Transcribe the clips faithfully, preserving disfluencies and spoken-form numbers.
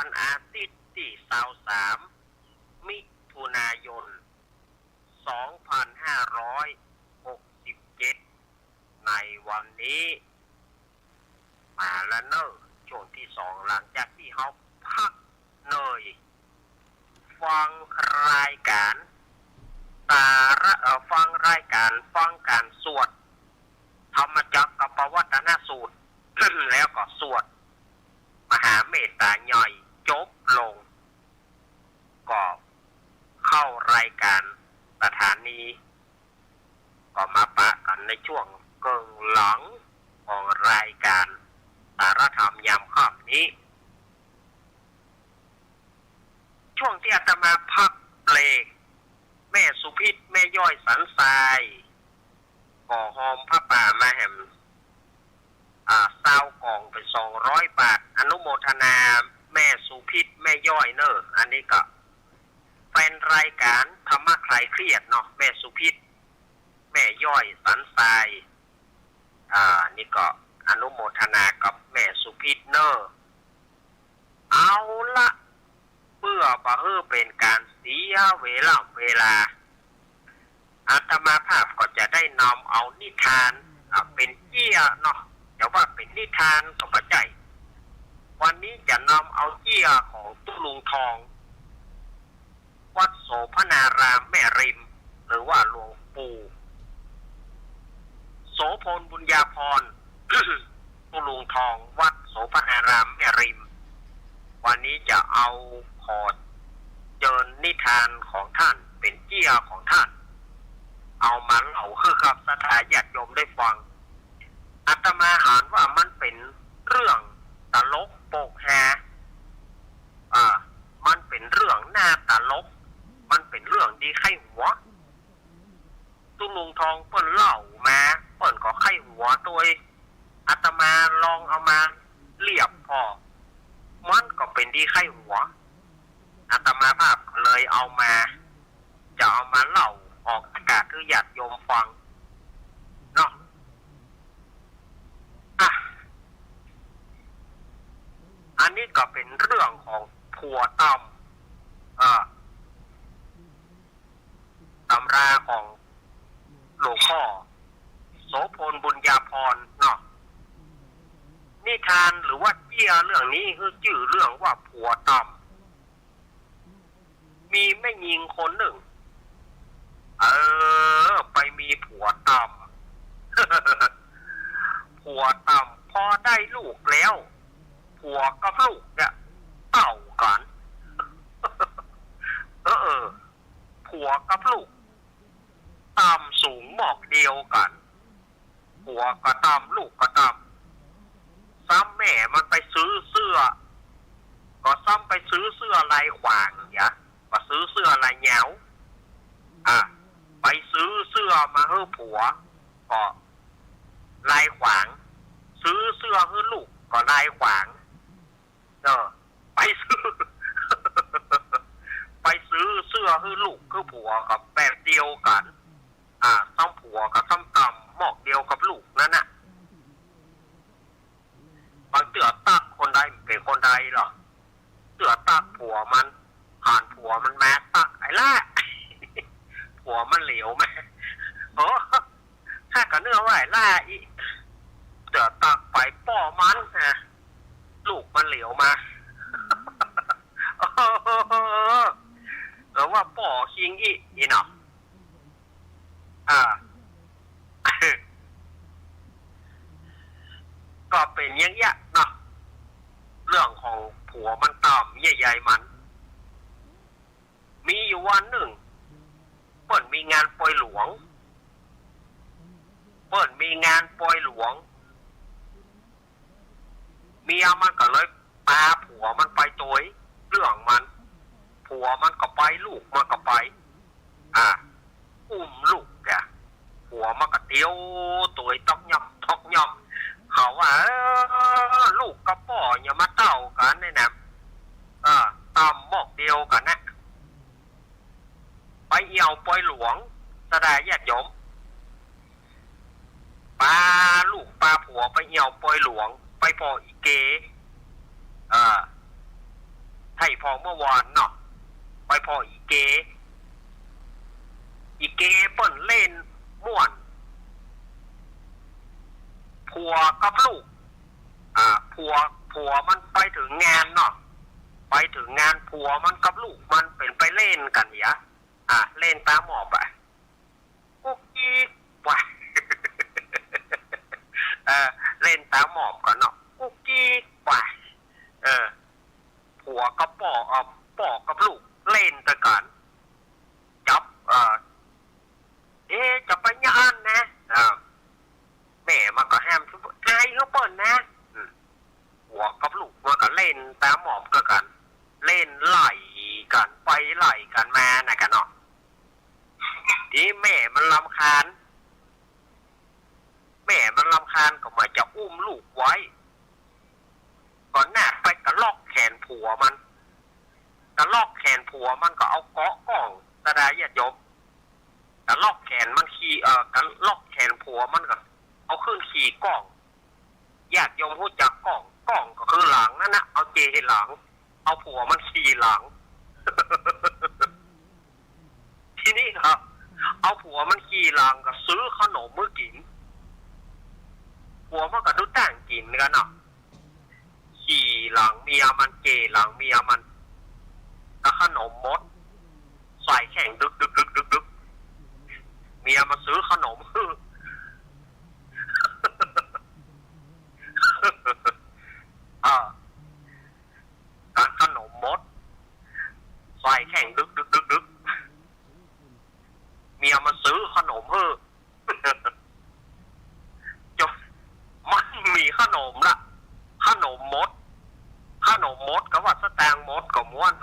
วันอาทิตย์ตี้ซาวสาม มิถุนายน สองพันห้าร้อยหกสิบเจ็ด ในวันนี้ มาแล้วเน่อ ช่วงตี้สอง หลังจากตี้เฮาพักเหนื่อย ฟังรายก๋าน ตาระ เอ่อ ฟังรายก๋าน ฟังก๋านสวดธรรมจักรกัปปวัตตนสูตร แล้วก็สวดมหาเมตตาใหญ่จบลง ก็เข้ารายก๋านสถานี ก็มาปะกั๋นในช่วงเกิ่งหลังของรายก๋านสาระธรรมยามค่ำนี้ ช่วงตี้อาตมาพักเบรก แม่สุพิษ แม่ย้อยสันทราย ก็ฮอมผ้าป่ามาแหม อ่า ซาวกล่องไปสองร้อยบาท อนุโมทนาแม่สุพิษ แม่ย้อยเน่อ อันนี้ก็แฟนรายก๋านธรรมะคลายเครียดเนาะ แม่สุพิษ แม่ย้อยสันทราย อ่า นี่ก็อนุโมทนากับแม่สุพิษเน่อ เอาละ เปื้อบ่หื้อเป๋นก๋านเสียเวลา เวลา อาตมาภาพก็จะได้นำเอานิทาน อ่า เป๋นเจี้ยเนาะ จะว่าเป๋นนิทานก็บ่ใจ้ วันนี้จะนำเอาเจี้ยของตุ๊ลุงทอง วัดโสภณารามแม่ริม หรือว่าหลวงปู่โสภณ บุญญาภรณ์ ตุ๊ลุงทอง วัดโสภณารามแม่ริม วันนี้จะเอาขอเจิญนิทานของท่าน เป๋นเจี้ยของท่าน เอามาเล่าหื้อกับศรัทธาญาติโยมได้ฟัง อาตมาหันว่ามันเป๋นเรื่องตลกโปกฮา อ่า มันเป๋นเรื่องน่าตลก มันเป๋นเรื่องดีใค่หัว ตุ๊ลุงทองเปิ้นเล่ามา เปิ้นก็ใค่หัวตวย อาตมาลองเอามาเลียบผ่อ มันก็เป๋นดีใค่หัว อาตมาภาพเลยเอามา จะเอามาเล่าออกอากาศหื้อญาติโยมฟังเนาะ อ่ะ อันนี้ก็เป๋นเรื่องของผัวต่ำ อ่า ตำราของหลวงพ่อโสภณ บุญญาภรณ์เนาะ นิทานหรือว่าเจี้ยเรื่องนี้คือจื้อเรื่องว่าผัวต่ำ มีแม่ญิงคนนึ่ง เออ ไปมีผัวต่ำ ผัวต่ำ พอได้ลูกแล้ว ผัวกับลูกเนี่ย เต้ากั๋น เออ เออ ผัวกับลูก ต่ำสูงหมอกเดียวกั๋น ผัวก็ต่ำ ลูกก็ต่ำ ซ้ำแม่มันไปซื้อเสื้อ ก็ซ้ำไปซื้อเสื้อลายขวาง เหีย ก็ซื้อเสื้อลายยาว อ่ะ ไปซื้อเสื้อมาหื้อผัว ก็ลายขวาง ซื้อเสื้อหื้อลูก ก็ลายขวาง เออ ไปซื้อ ไปซื้อเสื้อหื้อลูกหื้อผัวก็แบบเดียวกั๋น อ่า ซ้ำผัวก็ซ้ำต่ำหมอกเดียวกับลูกนั้นน่ะ บางเตื้อตั๊กคนใดมันเป๋นคนใดเหรอ เตื้อตั๊กผัวมัน ผ่านผัวมันมาตั๊กไอ้ละ ผัวมันเหลียวมา โอ้ ข้าก็เนื้อไหว้ล่าอีก เตื้อตั๊กไปป้อมันฮะ ลูกมันเหลียวมา เออ ว่าป้อคิงอีกนี่เนาะ อ่า ก็เป๋นอย่างเงี้ยเนาะ เรื่องของผัวมันต่ำเยียะใยมัน มีอยู่วันนึ่ง เปิ้นมีงานปอยหลวง เปิ้นมีงานปอยหลวง เมียมันก็เลยปาผัวมันไปตวย เรื่องมัน ผัวมันก็ไป ลูกมันก็ไป อ่า อุ้มลูกแก ผัวมันก็เตียวตวยต๊อกย่อมต๊อกย่อม เขาว่า เออ ลูกกับป้ออย่ามาเต้ากั๋นเนี่ยนะ เออ ต่ำหมอกเดียวกั๋นนะ ไปเอี่ยวปอยหลวง ศรัทธาญาติโยม ปาลูกปาผัวไปเอี่ยวปอยหลวง ไปผ่ออีเก เออ ผ่อเมื่อวานเนาะ ไปผ่ออีเก อีเกเปิ้นเล่นม่วน ผัวกับลูก อ่า ผัว ผัวมันไปเถิงงานเนาะ ไปเถิงงาน ผัวมันกับลูกมันเป๋นไปเล่นกั๋นเหีย อ่า เล่นต๋ามอบอะ กุ๊กกิ๊ก ว่ะ เออ เล่นต๋ามอบกั๋นเนาะ กุ๊กกิ๊ก ว่ะ เออ ผัวกับป้อ เอ่อ ป้อกับลูกเล่นตวยกั๋น จับ เอ่อ เอ๊ะ จะไปเยียะอั้นนะ เออ แม่มันก็ห้าม อายเขาเปิ้นนะ อืม ผัวกับลูกมันก็เล่นต๋ามอบตวยกั๋น เล่นไล่กั๋นไปไล่กั๋นมานะกะเนาะ ทีนี้แม่มันรำคาญ แม่มันรำคาญก็บ่จะอุ้มลูกไว้ ก็นาดไปกระลอกแขนผัวมัน กระลอกแขนผัวมันก็เอาเกาะก้อง ตะดาญาติโยม กระลอกแขนมันขี่ เอ่อ กระลอกแขนผัวมันก็เอาขึ้นขี่ก้อง ญาติโยมฮู้จักก้อง ก้องก็คือหลังนั่นนะ เอาเจหลัง เอาผัวมันขี่หลัง ทีนี้ก็เอาผัวมันขี่หลังก็ซื้อขนมหื้อกิ๋น ผัวมันก็ดูต้างกิ๋นกั๋นเนาะ ขี่หลังเมียมัน เจหลังเมียมัน ก็ขนมหมด ใส่แข้งดึกดึกดึกดึกดึก เมียมาซื้อขนมหื้อ อ่า ขนมหมด ใส่แข้งดึกดึกดึกดึก เมียมาซื้อขนมหื้อ จนมันบ่มีขนมละ ขนมหมด ขนมหมดก็ว่าสตางค์หมดก็ม่วน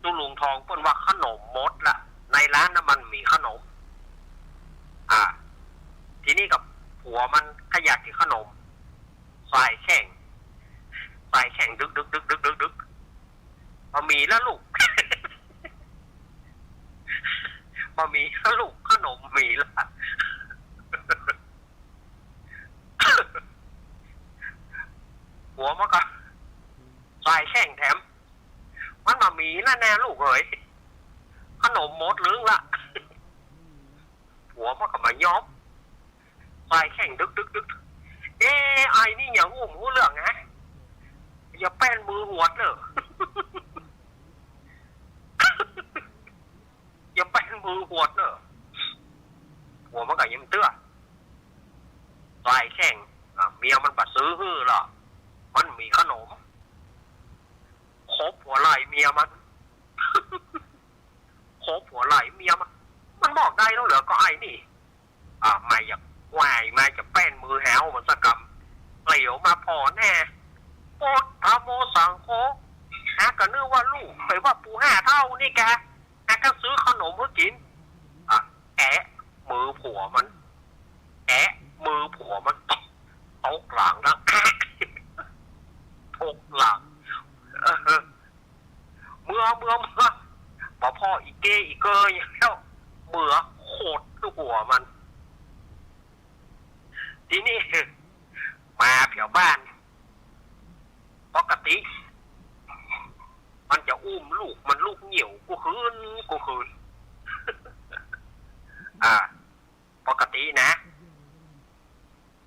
ตุ๊ลุงทองเปิ้นว่าขนมหมดละ ในร้านน่ะมันบ่มีขนม อ่า ทีนี้ก็ผัวมันก็อยากกิ๋นขนม ใส่แข้ง ใส่แข้งดึกดึกดึกดึกดึกดึก บ่มีละลูก บ่มีละลูก ขนมบ่มีละ ผัวมันก็ใส่แข้งแถม มันบ่มีละแน่ลูกเอ๋ย ขนมหมดลึงละ ผัวมันก็บ่ยอม ใส่แข้งดึกดึกดึก เอ๊ะ ไอ้นี่ยังอู้บ่ฮู้เรื่องนะ อย่าแป้นมือหวดเน่อ อย่าแป้นมือหวดเน่อ ผัวมันก็ยังเตื้อ ใส่แข้ง อ่ะ เมียมันบ่ซื้อหื้อละ มันบ่มีขนม ขบหัวไหล่เมียมัน ขบหัวไหล่เมียมัน มันบอกได้แล้วเหรอ ก็ไอ้นี่ อ่า บ่อยาก บ่อยากจะแป้นมือหาวมันสักกำ เหลียวมาผ่อแน่ พุทโธธัมโมสังโฆ หาก็นึกว่าลูก ไปว่าปู่ห้าเฒ่านี่กะ หาก็ซื้อขนมหื้อกิ๋น อ่ะ แตะมือผัวมัน แตะมือผัวมัน ตบหลังแล้ว ตบหลัง เออ เมือ เมือ เมือ บ่ผ่ออีเกอีเกออย่างแล้ว เมือขดหัวมัน ทีนี้มาแผวบ้าน ปกติ มันจะอุ้มลูกมันลูกเหยี่ยวกู้คืนกู้คืน อ่า ปกตินะ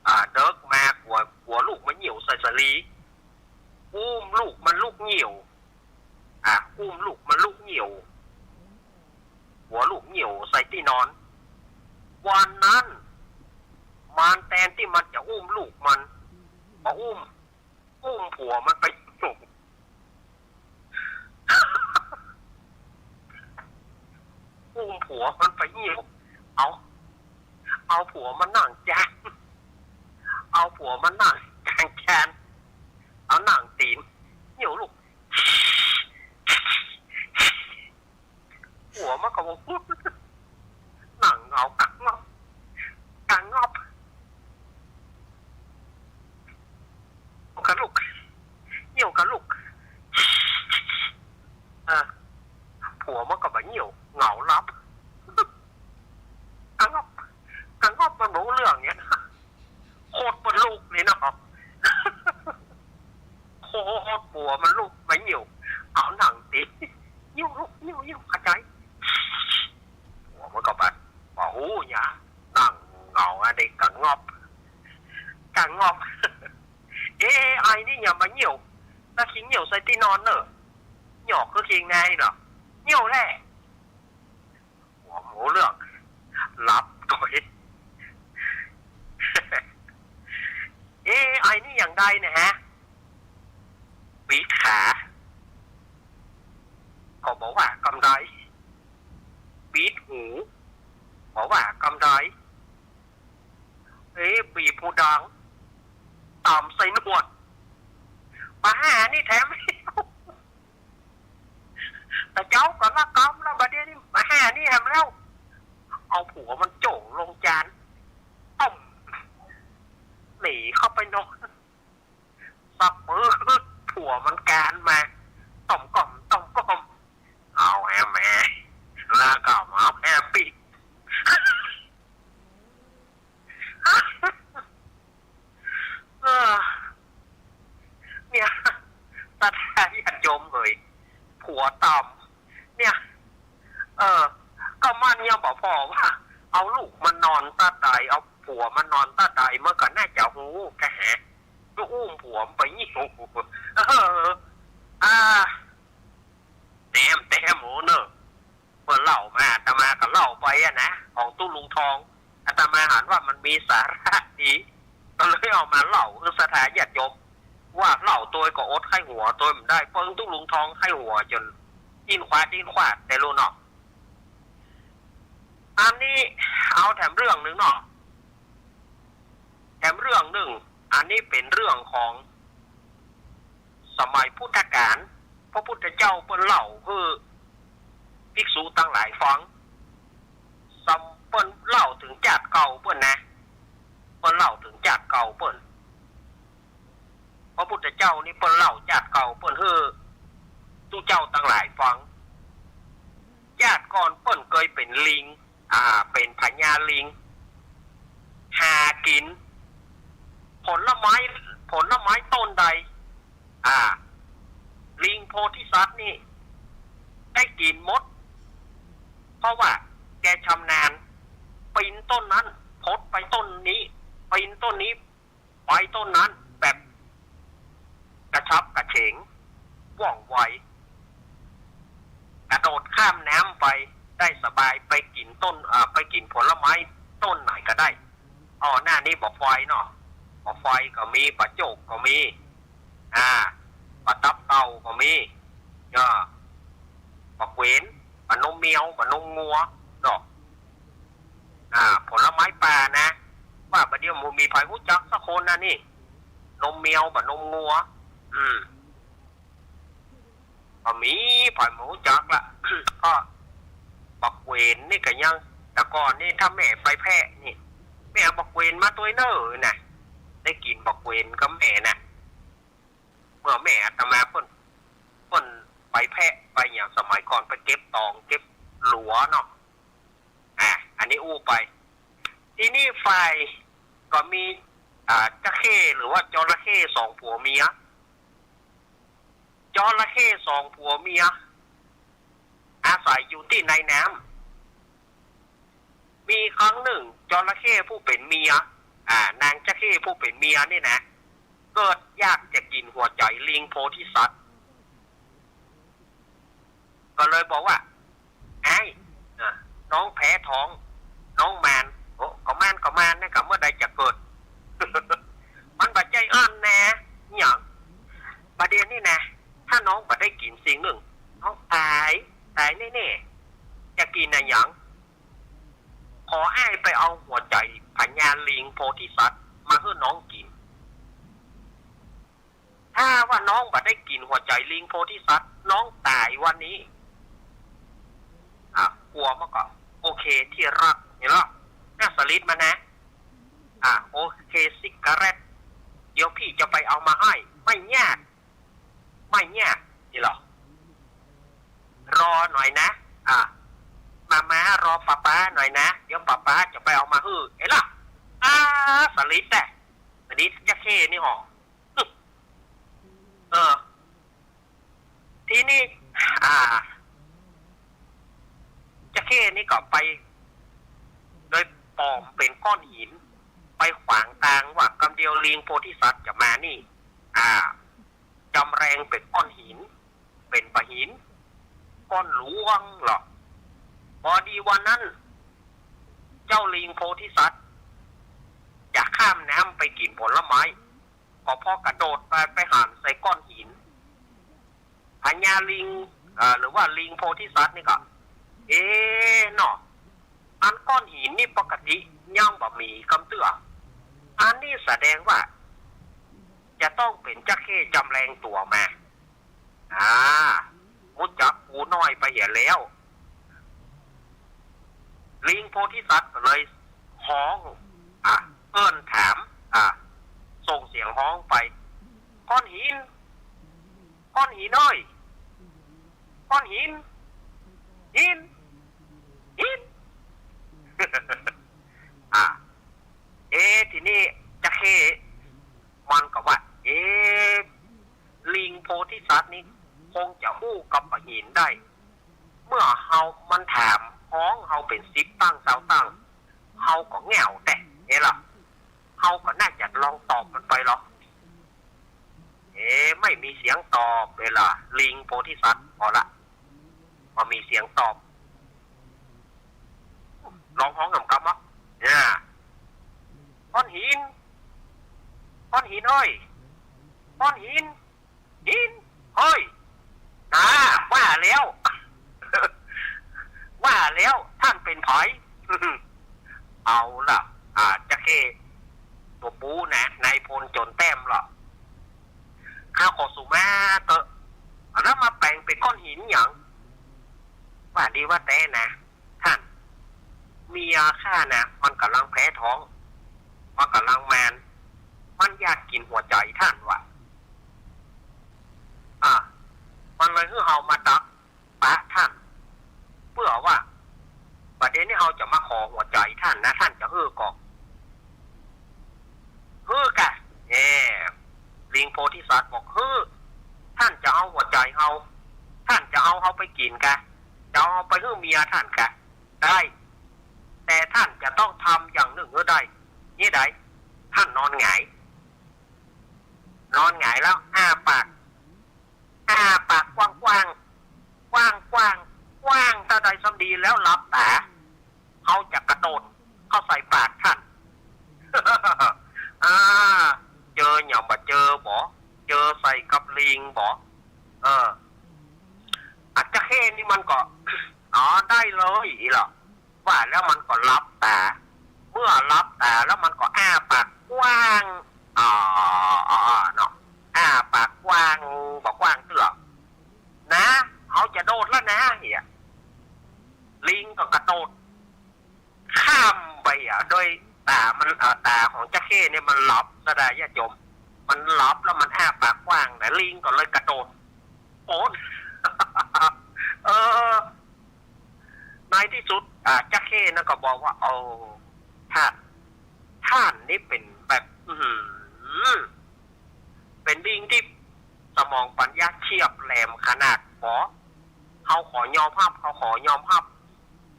อ่า เดิ็กมากั๋ว กั๋วลูกมันเหยี่ยวใส่สะหลี อุ้มลูกมันลูกเหยี่ยว อ่า อุ้มลูกมันลูกเหยี่ยว กั๋วลูกเหยี่ยวใส่ตี้นอน วันนั้น มันแตนตี้มันจะอุ้มลูกมัน บ่อุ้ม อุ้มผัวมันไปเหยี่ยว อุ้มผัวมันไปเหยี่ยว เอา เอาผัวมานั่งจาน เอาผัวมานั่งกลางจาน เอานั่งตี๋นเหยี่ยวลูก ผัวมันก็บอก นั่งเหงากางงอบ กางงอบ กะลูก เหยี่ยวกะลูก อ่ะ ผัวมันก็บ่เหยี่ยว เหงาหลับ กางงอบ กางงอบ มันบ่ฮู้เรื่องเนี่ย โคตรบ่ลูกเลยเนาะ โคตรผัวมันลูกบ่เหยี่ยว เอานั่งตี๋น อันนี้ก็งอบ ก็งอบ เอ๊ะ ไอ้นี่อย่ามาเยี่ยว แล้วขี้เยี่ยวใส่ตี้นอนเน่อ หยอกคือขี้ไงเหรอ เยี่ยวแหละ หัวหมูเลือก หลับก๋อย เอ๊ะ ไอ้นี่อย่างใดเนี่ยฮะ ปีดขา ก็บ่ว่ากำใด ปีดหู บ่ว่ากำใด เอ๊ะ บีบหูดัง ต๋ำใส่หนวด บ่าห้านี่แถม แต่เจ้าก็ละกำแล้ว บ่าเดี่ยวนี้บ่าห้านี่แถมแล้ว เอาผัวมันโจ๋งลงจาน ต้ม หนีเข้าไปนอน สักมื้อ ผัวมันคลานมา ต้มก้อม ต้มก้อม เอาแฮมแฮ แล้วก็เอาแฮมปีก เออ เนี่ย ศรัทธาญาติโยมเอ๋ย ผัวต๋ำ เนี่ย เออ ก็มันยังบ่ปอว่า เอาลูกมันนอนตาใด เอาผัวมันนอนตาใด มันก็น่าจะฮู้กะแหะ ก็อุ้มผัวมันไปเยี่ยว เออ อ่า แต้ม แต้ม โอ้เนอะ เปิ้นเล่ามา อาตมาก็เล่าไปอะนะ ของตุ๊ลุงทอง อาตมาหันว่ามันมีสาระดี ก็เลยเอามาเล่าหื้อศรัทธาญาติโยม ว่าเล่าตวยก็อดใค่หัวตวยบ่ได้ เปิ้นตุ๊ลุงทองใค่หัวจ๋นอิ้นขวาดอิ้นขวาดแต่ลูกเนาะ อันนี้เอาแถมเรื่องนึ่งเนาะ แถมเรื่องนึ่ง อันนี้เป๋นเรื่องของสมัยพุทธกาล พระพุทธเจ้าเปิ้นเล่าหื้อภิกษุตังหลายฟัง สำ เปิ้นเล่าเถิงจาติเก่าเปิ้นนะ เปิ้นเล่าเถิงจาติเก่าเปิ้น พระพุทธเจ้านี่เปิ้นเล่าจาติเก่าเปิ้นหื้อตุ๊เจ้าตังหลายฟัง จาติก่อนเปิ้นเกยเป๋นลิง อ่า เป๋นพญาลิง หากิ๋นผลไม้ ผลไม้ต้นใด อ่า ลิงโพธิสัตว์นี่ได้กิ๋นหมด เพราะว่าแกชำนาญ ปีนต้นนั้น พดไปต้นนี้ ปีนต้นนี้ ไปต้นนั้น แบบกระฉับกระเฉง ว่องไว กระโดดข้ามน้ำไปได้สบาย ไปกิ๋นต้น อ่า ไปกิ๋นผลไม้ต้นไหนก็ได้ อ้อ หน้านี้บ่าไฟเนาะ บ่าไฟก็มี บ่าโจกก็มี อ่า บ่าตับเต่าก็มี อ่า บ่าเขวน บ่านมแมว บ่านมงัวเนาะ อ่า ผลไม้ป่านะ ว่าบ่าเดี่ยวบ่มีใผฮู้จักสักคนนะนี่ นมแมว บ่านมงัว อืม บ่มีใผบ่ฮู้จักละ ก็บ่าเขวนนี่ก็ยัง แต่ก่อนนี่ถ้าแม่ไปแพะนี่ แม่เอาบ่าเขวนมาตวยเน่อนะ ได้กิ๋นบ่าเขวนกับแม่นะ เมื่อแม่อาตมาเปิ้น เปิ้นไปแพะไปหยังสมัยก่อน ไปเก็บตองเก็บหลัวเนาะ อ่ะ อันนี้อู้ไป ทีนี้ฝ่ายก็มี อ่า จาเข้หรือว่าจระเข้สองผัวเมีย จระเข้สองผัวเมีย อาศัยอยู่ตี้ในน้ำ มีครั้งนึ่ง จระเข้ผู้เป๋นเมีย อ่า นางจาเข้ผู้เป๋นเมียนี่นะ เกิดอยากจะกิ๋นหัวใจ๋ลิงโพธิสัตว์ ก็เลยบอกว่า อ้าย เออ น้องแพ้ท้อง น้องมาน โอ้ ก็มาน ก็มานนะ ก็เมื่อใดจะเกิด มันบ่ใจ้อั้นนะ หยัง บ่าเดี่ยวนี้นะ ถ้าน้องบ่ได้กิ๋นสิ่งนึ่ง น้องต๋าย ต๋ายแน่ๆ จะกิ๋นอะหยัง ขออ้ายไปเอาหัวใจ๋พญาลิงโพธิสัตว์มาหื้อน้องกิ๋น ถ้าว่าน้องบ่ได้กิ๋นหัวใจ๋ลิงโพธิสัตว์ น้องต๋ายวันนี้ อ่ะ ผัวมันก็ โอเค ตี้รัก หันก่อ หน้าสลิดมานะ อ่ะ โอเค ซิกาเร็ต เดี๋ยวพี่จะไปเอามาให้ ไม่ยาก ไม่ยาก หันก่อ รอหน่อยนะ อ่ะ มาม้า รอป๊าป๊าหน่อยนะ เดี๋ยวป๊าป๊าจะไปเอามาหื้อ หันก่อ อ่า สลิดแต๊ สลิดจาเข้นี่หอ เออ ทีนี้ อ่า จาเข้นี่ก็ไป โดยป๋อมเป๋นก้อนหิน ไปขวางตางว่า กำเดียวลิงโพธิสัตว์จะมานี่ อ่า จ๋ำแลงเป๋นก้อนหิน เป๋นปะหิน ก้อนหลวงเหรอ ปอดีวันนั้น เจ้าลิงโพธิสัตว์ จะข้ามน้ำไปกิ๋นผลไม้ ก็ปอกระโดดไป ไปหันใส่ก้อนหิน พญาลิง เอ่อ หรือว่าลิงโพธิสัตว์นี่ก็ เอ๊ะเนาะ อันก้อนหินนี่ปกติยังบ่มีกำเตื้อ อันนี้แสดงว่า จะต้องเป๋นจระเข้จ๋ำแลงตั๋วมา อ่า ฮู้จักกูน้อยไปเหียแล้ว ลิงโพธิสัตว์ก็เลยฮ้อง อ่ะ เอิ้นถาม อ่ะ ส่งเสียงฮ้องไป ก้อนหิน ก้อนหินเอ้ย ก้อนหิน หิน หิน อ่ะ เอ๊ะ ทีนี้จระเข้มันก็ว่า เอ๊ะ ลิงโพธิสัตว์นี่คงจะฮู้กำปะหินได้ เมื่อเฮา มันถามฮ้องเฮาเป๋นสิบตั้งซาวตั้ง เฮาก็แง่วแต๊ เอ๊ะล่ะ เฮาก็น่าจะลองตอบมันไปลอ เอ๊ะ ไม่มีเสียงตอบ เอ๊ะล่ะ ลิงโพธิสัตว์ พอละ บ่มีเสียงตอบ ลองฮ้องกำกำวะ เนี่ย ก้อนหิน ก้อนหินเอ้ย ก้อนหิน หิน เฮ้ย อ่า ว่าแล้ว ว่าแล้ว ต้านเป๋นใผ เอาล่ะ อ่า จระเข้ตั๋วปู๊นะ นายพลจ๋นแต้มเหรอ ข้าขอสูมาเต๊อะ แล้วมาแป๋งเป๋นก้อนหินหยัง ว่าดีว่าแต๊นะ ต้าน เมียข้านะ มันก่ำลังแพ้ท้อง มันก่ำลังมาน มันอยากกิ๋นหัวใจ๋ต้านว่ะ อ่ะ มันเลยหื้อเฮามาดักปะต้าน เปื้อว่า บ่าเดี่ยวนี้เฮาจะมาขอหัวใจ๋ต้านนะ ต้านจะหื้อก่อ หื้อกะ เอ่อ ลิงโพธิสัตว์บอก หื้อ ต้านจะเอาหัวใจ๋เฮา ต้านจะเอาเฮาไปกิ๋นกะ จะเอาไปหื้อเมียต้านกะ ได้ แต่ต้านจะต้องทำอย่างนึ่งหื้อได้ นี่ใด ต้านนอนหงาย นอนหงายแล้วอ้าปาก อ้าปากกว้างๆ กว้างๆ กว้างเต้าใดซ้ำดี แล้วหลับต๋า เฮาจะกระโดดเข้าใส่ปากต้าน อ่า เจอหยังบ่าเจอบ่ เจอใส่กับลิงบ่ เออ อ่ะ จระเข้นี่มันก็ อ๋อ ได้เลย อีหล่อ ว่าแล้วมันก็หลับต๋า เมื่อหลับต๋าแล้วมันก็อ้าปากกว้าง อ๋อ อ๋อ อ๋อ เนาะ อ้าปากกว้าง บ่ากว้างเตื้อ นะ เฮาจะโดดแล้วนะ เหีย ลิงก็กระโดดข้ามไปอ่ะ โดยต๋ามัน เอ่อ ต๋าของจระเข้เนี่ยมันหลับซะได้ ญาติโยม มันหลับแล้วมันอ้าปากกว้างนะ ลิงก็เลยกระโดด โอ๊ย เออ ในที่สุด อ่า จระเข้นั่นก็บอกว่า โอ้ ต้าน ต้านนี่เป๋นแบบ อื้อหือ เป๋นลิงตี้สมองปัญญาเฉียบแหลมขนาด บ่ เฮาขอยอมฮับ เฮาขอยอมฮับ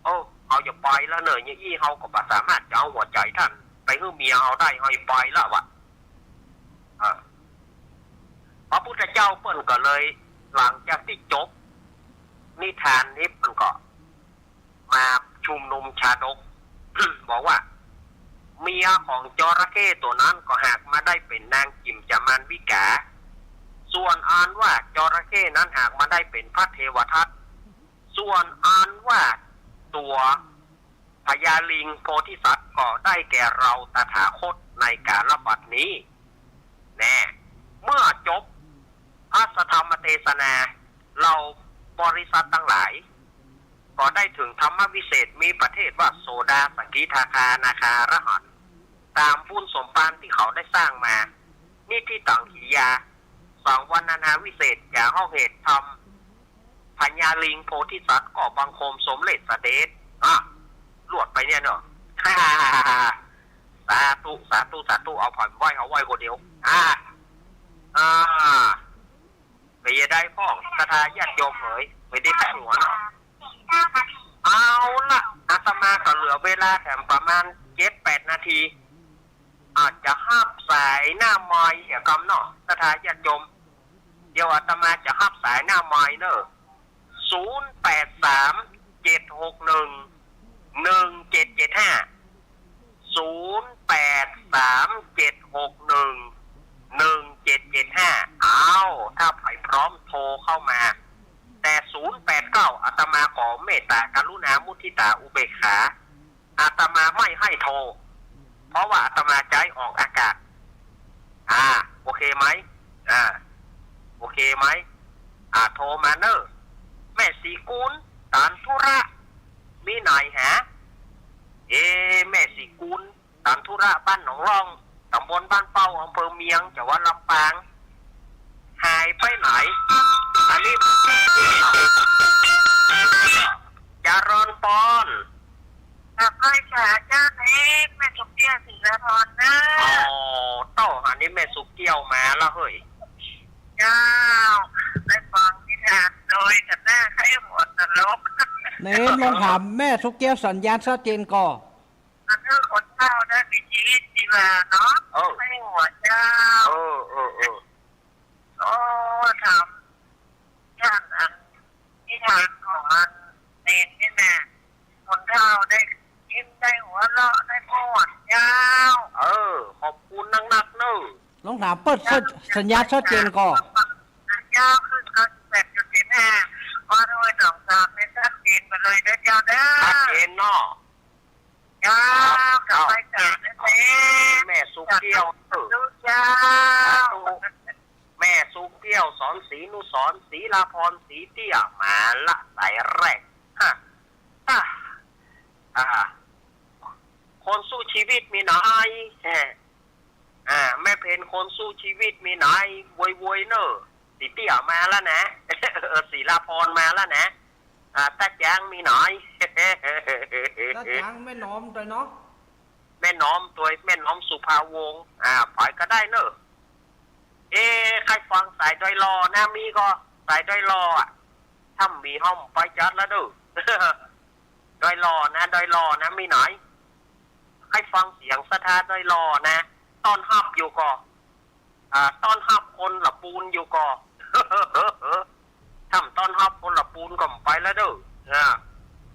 เออ เฮาจะไปแล้วเน่อ อย่างอี้เฮาก็บ่สามารถจะเอาหัวใจ๋ต้านไปหื้อเมียเฮาได้ เฮาจะไปแล้ววะ อ่า พระพุทธเจ้าเปิ้นก็เลย หลังจากตี้จบนิทานนี้เปิ้นก็มาชุมนุมชาดก บอกว่า เมียของจระเข้ตั๋วนั้นก็หากมาได้เป๋นนางกิ๋มจามัณฑิกา ส่วนอันว่าจระเข้นั้นหากมาได้เป๋นพระเทวทัต ส่วนอันว่าตั๋ว พญาลิงโพธิสัตว์ก็ได้แก่เราตถาคตในกาลบัดนี้ แน่ เมื่อจบพระธรรมเตสนา เหล่าบริษัทตังหลาย ก็ได้เถิงธรรมวิเศษมีประเภทว่าโสดา สกิทาคา อนาคา อรหันต์ ต๋ามบุญสมภารตี้เขาได้สร้างมา นิธิตังขิยา สังวรรณนาวิเศษ จ๋าห้องเหตุธรรม พญาลิงโพธิสัตว์ก็บังคมสมเร็จเสด็จ อ่ะ ลวดไปเนี่ยเนาะ สาธุ สาธุ สาธุ เอาผ่อนไหว้ เอาไหว้คนเดียว อ่า อ่า ไปจะได้พ่อง ศรัทธาญาติโยมเหย ไปได้แป้งหัวเนาะ เอาละ อาตมาก็เหลือเวลาแถมประมาณเจ็ดแปดนาที อาจจะฮับสายหน้าไมค์อะกำเนาะ ศรัทธาญาติโยม เดี๋ยวอาตมาจะฮับสายหน้าไมค์เนอะ ศูนย์แปดสาม เจ็ดหกหนึ่ง หนึ่งเจ็ดเจ็ดห้า ศูนย์แปดสาม เจ็ดหกหนึ่ง หนึ่งเจ็ดเจ็ดห้า เอา ถ้าใผพร้อมโทรเข้ามา แต่ ศูนย์แปดเก้า อาตมาขอเมตตากรุณามุทิตาอุเบกขา อาตมาไม่ให้โทร เพราะว่าอาตมาใจ๊ออกอากาศ อ่า โอเคไหม อ่า โอเคไหม อ่า โทรมาเนอะ แม่ศรีกุล ตันธุระ มีไหนฮะ เอ๊ะ แม่ศรีกุล ตันธุระ บ้านหนองล่อง ตำบลบ้านเป้า อำเภอเมียง จังหวัดลำปาง หายไปไหน อันนี้ เจริญปอน กราบไหว้สาเจ้าเอง แม่สุกเกี้ยว ศรีลาพรเนอะ อ๋อ เต้า อันนี้แม่สุกเกี้ยวมาละเฮ้ย เจ้า ได้ฟังนิทานโดยกันหน้าใครหัวตลก เน้นลองถามแม่สุกเกี้ยวสัญญาณชัดเจนก่อ มันคือคนเฒ่าได้มีชีวิตชีวาเนาะ เออ ไม่หัวเจ้า เออ เออ เออ โอ้ ถาม ท่านอันนิทานของอันเนนนี่นะ คนเฒ่าได้ยิ้มได้หัวเราะได้ม่วนเจ้า เออ ขอบคุณนักๆ เนอะ ลองถามเปิ้นสัญญาณชัดเจนก่อ เจ้า ขึ้นเก้าสิบแปดจุดเจ็ดห้า วัดห้วยหนองซามเนี่ยชัดเจนไปเลยเด้อเจ้าเด้อ ชัดเจนเนาะ เจ้า กราบไหว้สาเจ้า แม่สุกเกี้ยว เจ้า สาธุ แม่สุกเกี้ยว สอนศรีนุสรณ์ ศรีลาพร ศรีเตี้ย มาละสายแรก ฮะ อ่ะ อ่า คนสู้ชีวิตมีไหน แฮะ อ่า แม่เพ็ญ คนสู้ชีวิตมีไหน โวยๆ เนอะ ศรีเตี้ยมาแล้วนะ เออ ศรีลาพรมาแล้วนะ อ่า ตาจางมีไหน ตาจาง แม่หนอมตวยเนาะ แม่หนอมตวย แม่หนอมสุภาวงศ์ อ่า ไปก็ได้เนอะ เอ๊ะ ใครฟังสายดอยหล่อนะ มีก่อ สายดอยหล่ออะ ถ้ามีห้องไปจัดแล้วเด้อ ดอยหล่อนะ ดอยหล่อนะ มีไหน ใครฟังเสียงศรัทธาดอยหล่อนะ ต้อนฮับอยู่ก่อ อ่า ต้อนฮับคนละปูนอยู่ก่อ ถ้าบ่ต้อนฮับคนละปูนก็บ่ไปแล้วเด้อ อ่า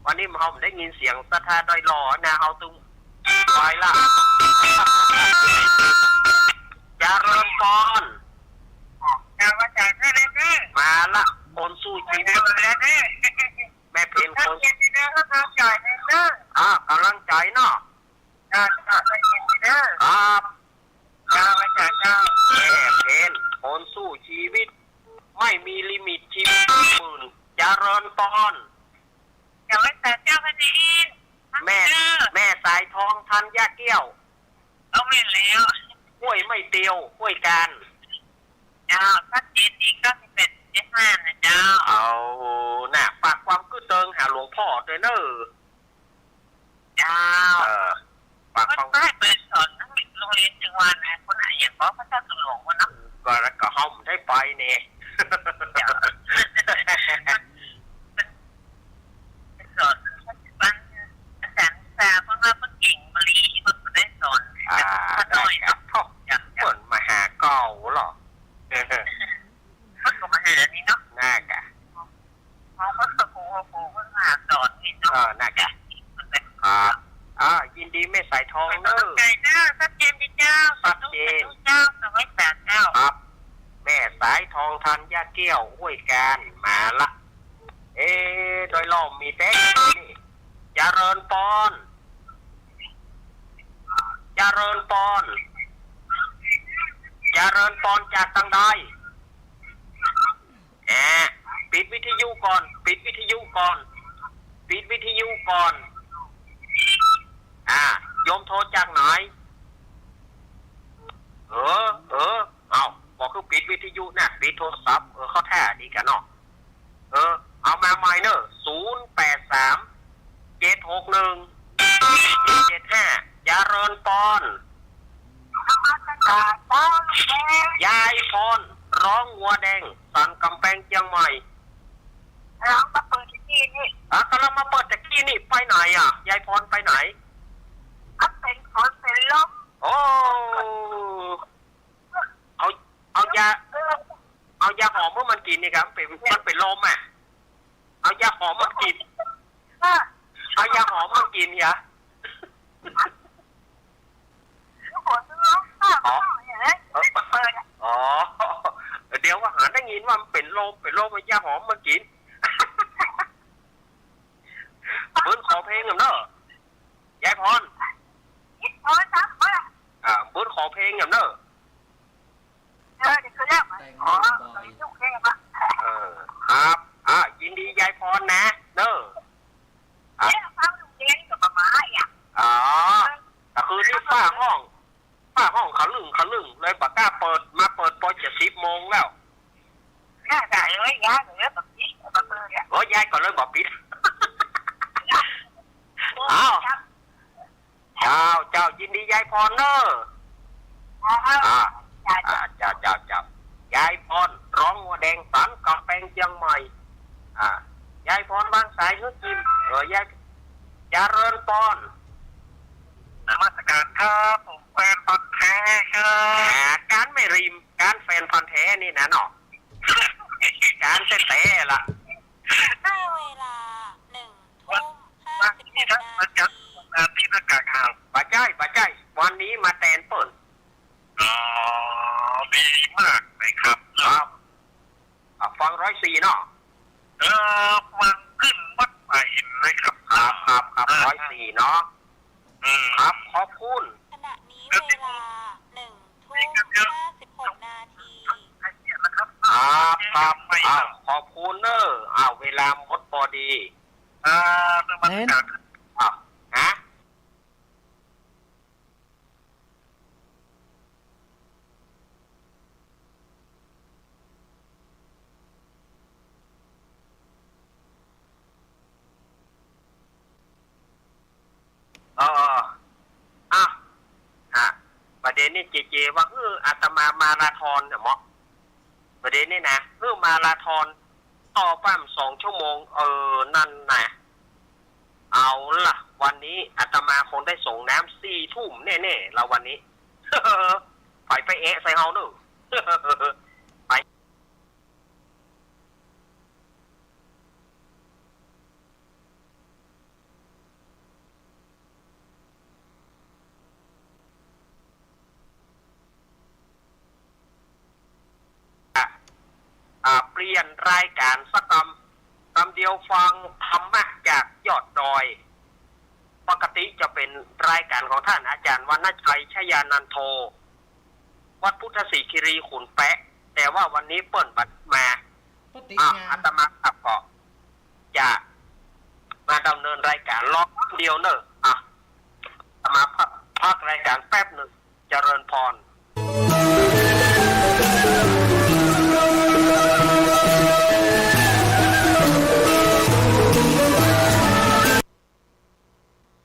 วันนี้เฮาบ่ได้ยินเสียงศรัทธาดอยหล่อนะ เฮาตึงไปละ เจริญปอน เจ้า มาจากไหนเนี่ย มาละ คนสู้ชีวิต มาจากไหนเนี่ย แม่เพ็ญ คน เย็นดีเด้อ กำลังใจเด้อ อ่า กำลังใจเนาะ เจ้า เจ้า ใจเย็นดีเด้อ ครับ เจ้า อาจารย์เจ้า แม่เพ็ญ คนสู้ชีวิต ไม่มีลิมิต ชีวิตหมื่น เจริญปอน เจ้า อาจารย์เจ้า แม่ เจ้า แม่สายทอง ธัญเกี้ยว เอาแม่นแล้ว ห้วยไม้เตียว ห้วยกาญ เจ้า ชัดเจนดี เก้าสิบแปดจุดเจ็ดห้า นะเจ้า เอา น่ะ ฝากความคิดเถิงหาหลวงพ่อตวยเนอะ เจ้า เออ ฝากความ เปิ้นบ่ให้ไปสอนโรงเรียนจังหวัดนะ คนไหนอย่างบอกพระเจ้าตุหลวงวะเนาะ ก็ ก็เฮาบ่ได้ไปเนี่ย เจ้า ไปสอนปัจจุบัน อาจารย์วิชาเพิ่นว่าเพิ่นเก่งบ่ดี เพิ่นบ่ได้สอน อ่า เพิ่นน้อย ได้ครับ เนาะ เจ้า เปิ้นมาหาเก่าเหรอ มันก็มาหานี่เนาะ น่ากะ ของเพิ่นก็ครู ครูเพิ่นมาสอนนี่เนาะ เออ น่ากะ ครับ อ่า ยินดีแม่สายทองเนอะ ขอบใจเนอะ ชัดเจนดีเจ้า ชัดเจน สาธุเจ้า สวัสดีเจ้า ครับ แม่สายทอง ธัญเกี้ยว ห้วยกาญ มาละ เอ๊ะ ดอยหล่อมีแต่นี่ เจริญปอน เจริญปอน เจริญปอนจากตางใด แอะ ปิดวิทยุก่อน ปิดวิทยุก่อน ปิดวิทยุก่อน อ่า โยมโทรจากไหน เออ เออ เอ้า บ่คือปิดวิทยุนะ ปิดโทรศัพท์ เออ เข้าท่าดีกะเนาะ เออ เอามาใหม่เนอะ ศูนย์แปดสาม เจ็ดหกหนึ่ง เจ็ดห้า เจริญปอน นมัสการเจ้า ยายพร ร้องวัวแดง สันกำแพง เจียงใหม่ ร้องมาเปิดที่นี่ อ่ะ กำลังมาเปิดตะกี้นี่ ไปไหนอ่ะ ยายพรไปไหน อันเป็นฝนเป็นลม โอ้ นี่ครับ เป๋น มันเป๋นลมอะ เอายาหอมมากิ๋น เอายาหอมมากิ๋นเหีย อ๋อ เออ อ๋อ เดี๋ยวว่าหาได้ยินว่ามันเป๋นลม เป๋นลม เอายาหอมมากิ๋น ปื๊ดขอเพลงหน่อยเน่อ ยายพร อ่า ปื๊ดขอเพลงหน่อยเน่อ เออ เดี๋ยวคืนแล้ว อ๋อ เออ ครับ อ่า ยินดียายพรนะ เน่อ อ่ะ อ๋อ ก็คือนี่ป้าฮ้อง ป้าฮ้องขะลึ่งขะลึ่ง เลยบ่กล้าเปิด มาเปิดปอจะสิบโมงแล้ว เออ ยายก็เลยบ่ปิด อ้าว เจ้า เจ้า ยินดียายพรเน่อ อ่า อ่า เจ้า เจ้า เจ้า ยายพร ร้องงัวแดงสันกำแปงเจียงใหม่ อ่า ยายพรวางสายหื้อจิม เออ ยาย เจริญพร นมัสการครับ ผมแฟนพันธุ์แท้ครับ อ่า การไม่ริม การแฟนพันธุ์แท้นี่นะเนาะ การแต๊ๆ ละ เวลาหนึ่งทุ่มห้าสิบหกนาที วันนี้ท่านมาจาก วันที่หน้ากากอ่าว บ่ใจ้ บ่ใจ้ วันนี้มาแตนเปิ้น อ๋อ ดีมากเลยครับ ครับ อ่ะ ฟังร้อยสี่เนาะ เออ ฟังขึ้นวัดป่าหินเลยครับ ครับ ครับ ครับ อ่า ร้อยสี่เนาะ อืม ครับ ขอบคุณ ขณะนี้เวลาหนึ่งทุ่มห้าสิบหกนาที ครับ ครับ อ้าว ขอบคุณเน่อ อ้าว เวลาหมดปอดี อ่า นมัสการ อ้าว ฮะ เออ อ่ะ อ่ะ ประเด็นนี้เจเจว่า เออ อาตมามาราธอนเนี่ยเหมาะ ประเด็นนี้นะ เออ มาราธอน ต่อป้ำสองชั่วโมง เออ นั่นนะ เอาล่ะ วันนี้อาตมาคงได้ส่งน้ำสี่ทุ่มแน่ๆ ละวันนี้ ไป ไปแอะใส่เฮาเน่อ ไป อ่ะ อ่ะ เปลี่ยนรายการสักกำ กำเดียวฟังธรรมะจากยอดดอย ปกติจะเป๋นรายการของท่านอาจารย์วรรณชัย ชยานันโท วัดพุทธสิขิรีขุนแปะ แต่ว่าวันนี้เปิ้นบ่มา ปกติ อ่ะ งาน อาตมาภาพก็จะมาดำเนินรายการรอบเดียวเน่อ อ่ะ อาตมาพัก พักรายการแป๊บหนึ่ง เจริญพร